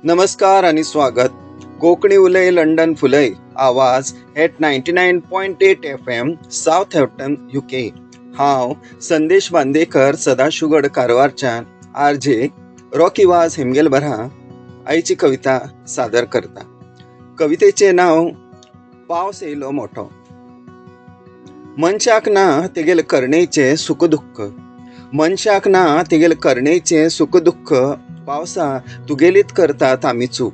नमस्कार आनी स्वागत. कोंकणी उलय लंडन फुलय आवाज एट 99.8 FM Southampton UK. हांव संदेश बांदेकर सदाशिवगड कारवारच्यान आर जे रॉकी वाज हेमगेल बरा आयची कविता सादर करता. कवितेचें नांव पावस येयलो मोठो. मनशाक ना तेगेले करणेचें सुख दुख्ख, मनशाक ना तेगेले करणेचें सुख दुख्ख, पावसा तुगेलीत करतात आमी चूक,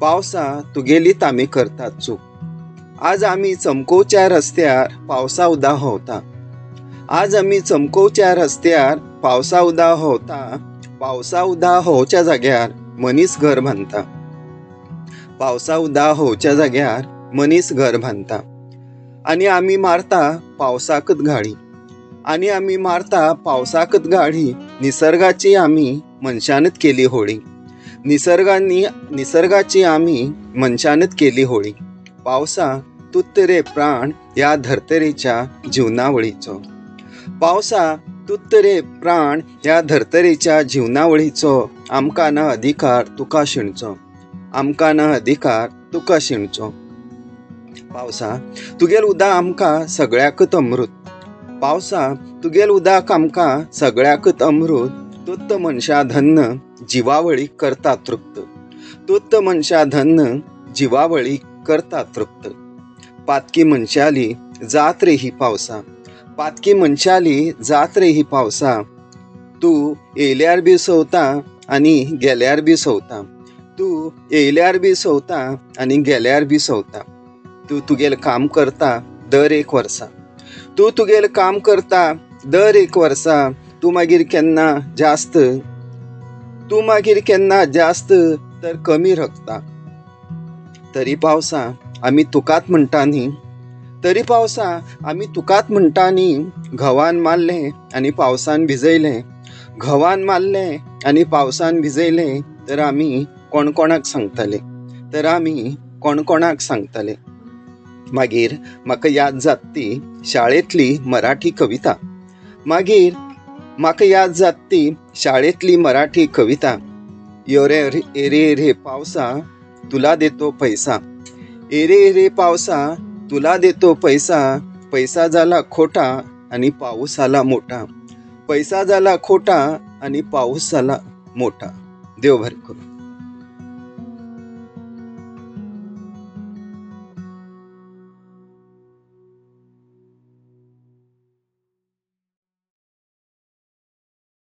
पावसा तुगेलीत आमी करतात चूक. आज आमी चमकोवच्या रस्त्यार पावसा उदा होवता, आज आमी चमकोवच्या रस्त्यार पावसा उदा होवता, पावसा उदा होवच्या जाग्यार मनीस घर बांदता, पावसा उदा होवच्या जाग्यार मनीस घर बांदता. आनी आमी मारता पावसाकच गाळी, आनी आमी मारता पावसाकच गाळी, निसर्गाची आमी मनशानच केली होळी, निसर्गाची आमी मनशानच केली होळी. पावसा तूं रे प्राण ह्या धर्तरेच्या जिवनावळीचो, पावसा तूं रे प्राण ह्या धर्तरेच्या जिवनावळीचो, आमकां ना अधिकार तुका शिणचो, आमकां ना अधिकार तुका शिणचो. पावसा तुगेल उदक आमकां सगळ्याकच अमृत, पावसा तुगेल उदक आमकां सगळ्याकच अमृत, तूंत मनशा धन्न जिवावळी करता तृप्त, तूंत मनशा धन्न जिवावळी करता तृप्त. पातकी मनशाली जात रे ही पावसा, पातकी मनशाली जात रे ही पावसा, तूं येयल्यार बी सवता आनी गेल्यार बी सवता, तूं येयल्यार बी सवता आनी गेल्यार बी सवता. तूं तुगेलें काम करता दर एक वर्सा, तूं तुगेलें काम करता दर एक वर्सा, तूं मागीर केन्ना जास्त, तूं मागीर केन्ना जास्त तर कमी रकता. तरी पावसा आमी तुकाच म्हणटा न्ही, तरी पावसा आमी तुकाच म्हणटा न्ही, घोवान मारलें आनी पावसान भिजयलें, घोवान मारलें आनी पावसान भिजयलें, तर आमी कोण कोणाक सांगतले, तर आमी कोण कोणाक सांगतले. मागीर म्हाका याद जाता ती शाळेंतली मराठी कविता, मागीर म्हाका याद जाता ती शाळेंतली मराठी कविता. योरे एरे एरे पावसा तुला देतो पैसा, एरे एरे पावसा तुला देतो पैसा, पैसा जाला खोटा आनी पाऊस आला मोठा, पैसा जाला खोटा आनी पाऊस आला मोठा. देव बरें करूं.